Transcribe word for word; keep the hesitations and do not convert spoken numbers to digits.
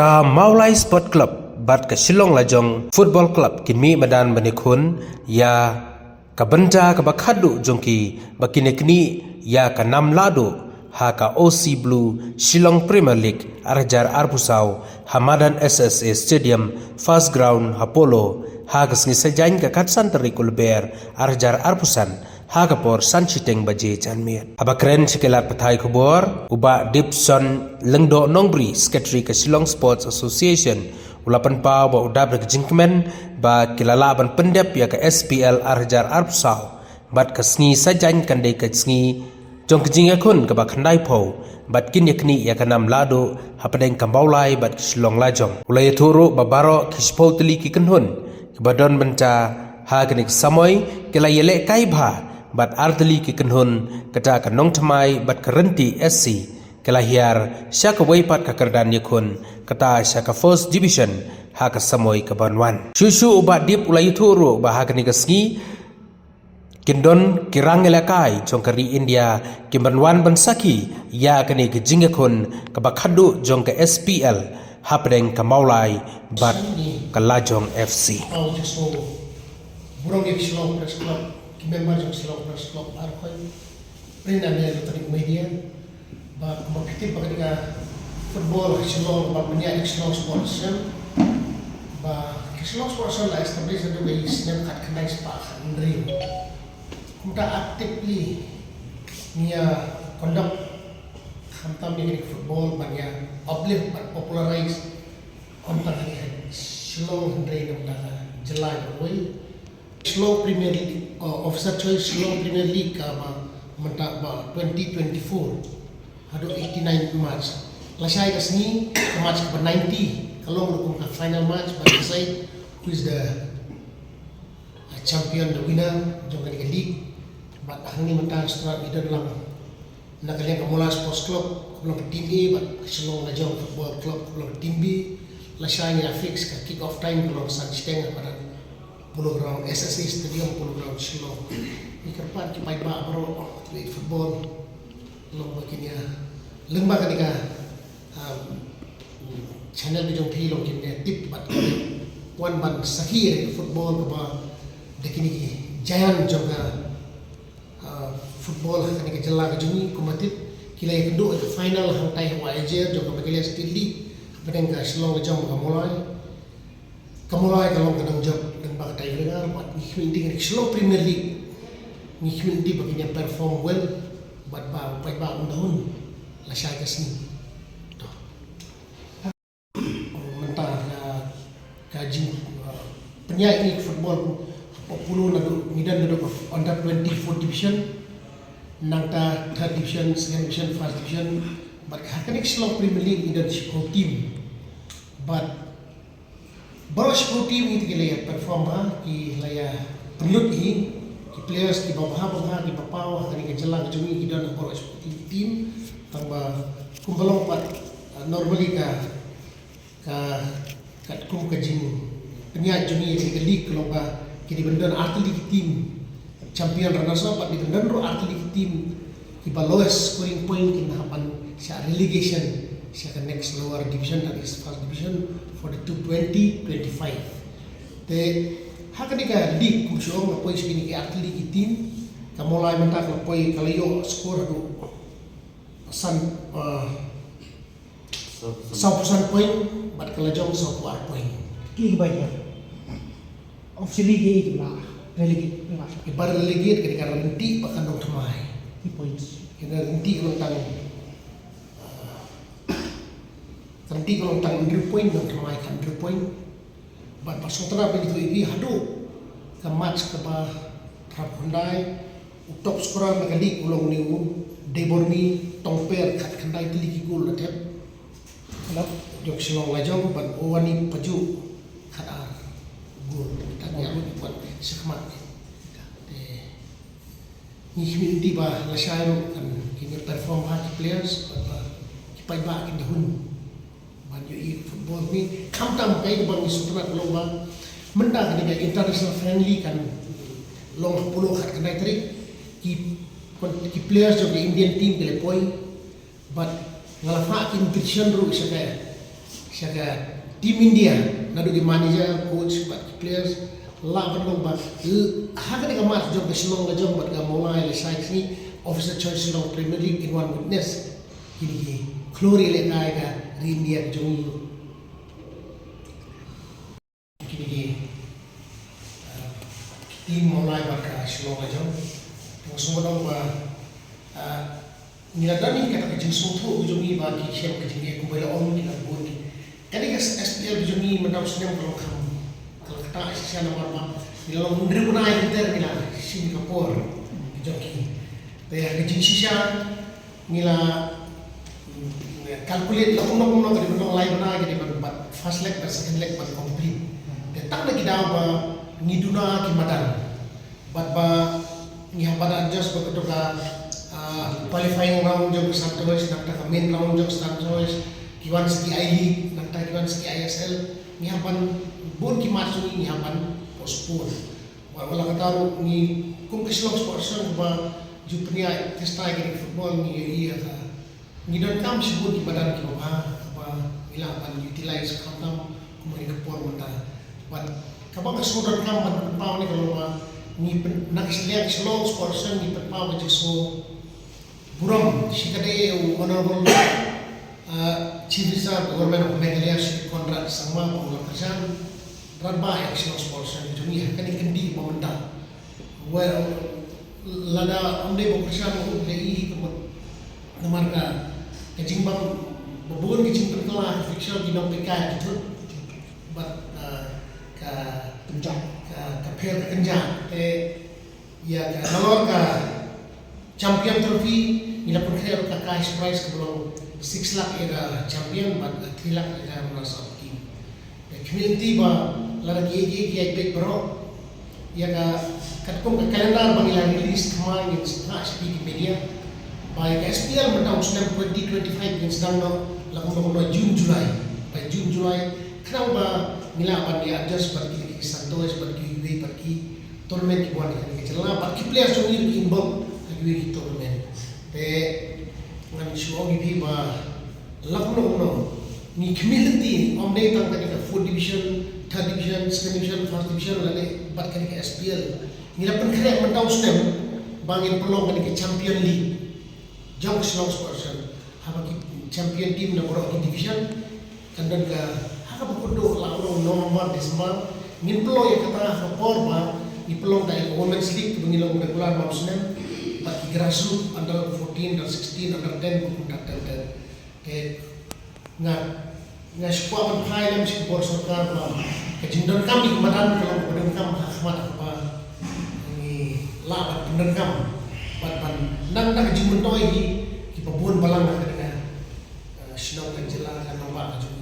Ka Mawlai Sport Club bad ka Shillong Lajong Football Club kin mih madan ban ïakhun ïa ka bynta kaba khadduh jong ki ba kin ïaknieh ïa ka nam lahduh ha ka O C Blue Shillong Premier League ar hajar arphew saw ha madan S S A Stadium, First Ground, ha Polo, ha ka sngi Saitjaiñ ka khatsan tarik u Lber ar hajar arphew san, ha ka por san shiteng baje janmiet. Haba kren sha ki lad pathai khubor, u Bah Dipson Lyngdoh Nongbri, Secretary ka Shillong Sports Association, u la pynpaw ba u dap da ka jingkmen ba ki la lah ban pyndep ïa ka S P L ar hajar arphew saw bad ka sngi Saitjaiñ kan dei ka sngi jong ka jingïakhun kaba khyndai phew bad kin ïaknieh ïa ka nam lahduh hapdeng ka Mawlai bad ka Shillong Lajong. U la ïathuh ruh ba baroh ki shiphew tylli ki kynhun kiba don bynta ha kane ka samoi ki la ïalehkai bha bad ar tylli ki kynhun, kata ka Nongthymmai bad ka Ryntih S C, ki la hiar sha kawei pat ka kyrdan ïakhun, kata sha ka First Division ha ka samoi kaban wan. Shuh shuh u Bah Dip u la ïathuh ruh ba ha kane ka sngi kin don ki rang ïalehkai jong ka ri India kiban wan ban sakhi ïa kane ka jingïakhun kaba khadduh jong ka S P L hapdeng ka Mawlai bad ka Lajong F C. Pau jingso burom ïa ka Shillong Press Club, ki member jong Shillong Press Club ar khoi, print and electronic media, ba kumba phi tip ba kane ka football ha Shillong ba pynïaid da ka Shillong Sports Association, ba ka Shillong Sports Association la establish naduh ka snem khatkhyndai spah khathynriew. Kumta actively ngi ïa conduct khamtam ïa kane ka football ban ïa uplift ban popularize ym tang ha Shillong hynrei na ka bynta ka jylla baroh. Shillong Premier League, uh, Officer Choice Shillong Premier League kaba mynta ba twenty twenty-four haduh eighty-nine March. Lashai ka sngi ka match kaba ninety ka long ruh kum ka final match ban decide who is the, uh, champion, the winner jong kane ka league. Bad hangne mynta shuwa ngi don lang na ka liang ka Mawlai Sports Club kaba long ka team A bad ka Shillong Lajong Football Club kaba long ka team B. Lashai ngi la fix ka kick off time ka long san shiteng ha madan Polo Ground, S S A Stadium, Polo Ground, Shillong. Ngi kyrpad ki paidbah baroh kiba ïeit football, long ba kin ïa, lyngba kane ka, um, channel ka jong phi long kin ïa tip bad wan ban sakhi ïa ka football kaba da kine ki giant jong ka, uh, football ha kane ka jylla ka jong ngi. Kumba tip ki la ïakynduh ïa ka final hangtai ha Wahiajer jong ka Meghalaya State League hapdeng ka Shillong Lajong bad ka Mawlai. Ka Mawlai ka long ka nongjop lyngba ka tiebreaker bad ngi khmih ding ka Shillong Premier League. Ngi khmih ding ba kin ïa perform well bad ba u paidbah un da hun lashai ka sngi. To. Mynta ka, ka jing, uh, pynïaid ïa ka football hapoh Polo naduh ngi don naduh ka under twenty fourth division, nangta third division, second division, first division. Bad ha kane ka Shillong Premier League ngi don shiphew team. Bad baroh shiphew team hi te ki la ïa perform bha, ki la ïa pynlut hi, ki players kiba bha bha, kiba paw ha kane ka jylla ka jong ngi ki don ha baroh shiphew team. Tangba kumba long pat, uh, normally ka, ka, katkum ka jingpynïaid jong ngi ïa ka league ka long ba ki dei ban don artylli ki team champion, runners up, bad ki dei ban don ruh artylli ki team kiba lowest scoring point kin hap ban shah relegation sha ka next lower division, that is first division, for the two twenty twenty-five. Te ha kane ka league kumba shu ong la poi sha kine ki artylli ki team. Ka Mawlai mynta ka la poi, ka la ïoh score haduh san, uh, sawphew san point bad ka Lajong sawphew ar point. Ki ba ïa officially ki ba relegate, ba, ki ba relegate ka dei ka Ryntih bad ka Nongthymmai. Ki points. Ki Ryntih ka long tang, uh, Ryntih ka long tang hynriew point, Nongthymmai ka hynriew point. Bad ba sngewtynnat ban ïathuh ïa phi haduh ka match kaba khatkhyndai, u top scorer na ka league u long une u Deibormi Tongper, khatkhyndai tylli ki goal la thep. Jong ka Shillong Lajong, bad u Wani Pajuh khatar goal. Tad ïa u pynshah khmat. Te ngi khmih dei ba lashai ruh kan kin ïa perform bha ki players, bad ba ki paidbah kin da hun ban ïohi football. Ngi khamtam, kaei kaba ngi sngewtynnat ka long ba mynta kane ka international friendly kan long ha Polo khatkhyndai tarik. Ki, ki players jong ka Indian team ki la poi. Bad nga la phah ki invitation ruh sha ka, Sha ka Team India, naduh ki manager, coach bad ki players, lah ban long ba ha kane ka match jong ka Shillong Lajong bad ka Mawlai lashai ka sngi, Officer Choice Shillong Premier League in one witness. Kine ki khlur ïalehkai ka ri India ka jong ngi. Kine ki team Mawlai bad ka Shillong Lajong. Nga sngewbha ba ngi la don ïa kata ka jingsngewthuh ka jong ngi ba ki shem ka jingeh kumba la ong ki la bun ki. Kane ka S P L ka jong ngi mynta u snem ka long kham, ka long kata shisha namar ba ngi la long hynriew bnai lynter ngi la shim ka por ka jong ki. Te ka jingshisha ngi la calculate la kumno kumno ka dei ban long lai bnai ka dei ban bad first leg bad second leg ban complete. Te tang na ki daw ba ngi duna ki madan. Bad ba ngi hap ban adjust ba kato ka qualifying round jong ka Stan Choice, nangta ka main round jong ka Stan Choice, ki wan sa ki I League, nangta ki wan sa ki I S L, ngi hap ban bun ki match ngi hap ban postpone. Wat la kata ruh ngi kum ka Shillong Sports Association ba ju pynïaid test ïa ka football ngi ïa ka Ngi donkam shibun ki madan kiba bha, kaba ngi lah ban utilize khamtam kum kane ka por mynta. Bad kaba nga shu donkam ban pynpaw ne ka long ba ngi pyn, na ka liang Shillong Sports Association ngi pynpaw ka jingsngew burom shikatdei u Honorable Chief Minister of the Government of Meghalaya, Shri Conrad Sangma, ba u la kyrshan rangbah ïa ka Shillong Sports Association jong ngi ha kane ka kynti ba mynta. Well, lada ym dei ba u kyrshan u dei i ka mut namar ka ka jingbam ba bun ka jingpynkylla ka fixture ki nongpekai ki thut bad ka ka pynjah ka ka pher ka kynjah te ïa ka nalor ka champion trophy ngi la pynkhreh ka cash prize ka ba long six lakh ïa ka champion bad three lakh ïa ka runners up team. Te khmih lynti ba lada ki ïeit ki ïeit beit baroh ïa ka katkum ka calendar ba ngi la release thymmai ngin sa phah sha phi ki media. Ba ïa ka S P L mynta u snem twenty twenty-five ngin sdang noh la kumba kumba June July. Ba June July khnang ba ngi lah ban ïa adjust bad ki ki Stan Choice bad kiwei bad ki tournament kiba wan ha kane ka jylla bad ki players jong ngi ki involve ha kiwei ki tournament. Te ngan shu ong ïa phi ba la kumno kumno ngi khmih lynti ym dei tang kane ka fourth division, third division, second division, first division lane bad kane ka S P L. Ngi la pynkhreh mynta u snem ba ngin pynlong kane ka Champion League jong ka Shillong Sports Association. Haba ki champion team na baroh ki division kan don ka ha kaba kut duh la u November, December ngin pynlong ïa kata ha ka por ba ngi pynlong da ïa ka Women's League kaba ngi long regular man u snem bad ki grassroots under fourteen, under sixteen, under ten, under ten. Te nga nga shu kwah ban phai lem sha ki bor sorkar ba ka jingdonkam ïa ki madan ka long kaba donkam ha khmat kaba ngi lah ban pyndonkam bad ban nang da ka jingmyntoi ïa kiba bun balang ha kane ka shnong ka jylla ka nongbah ka jong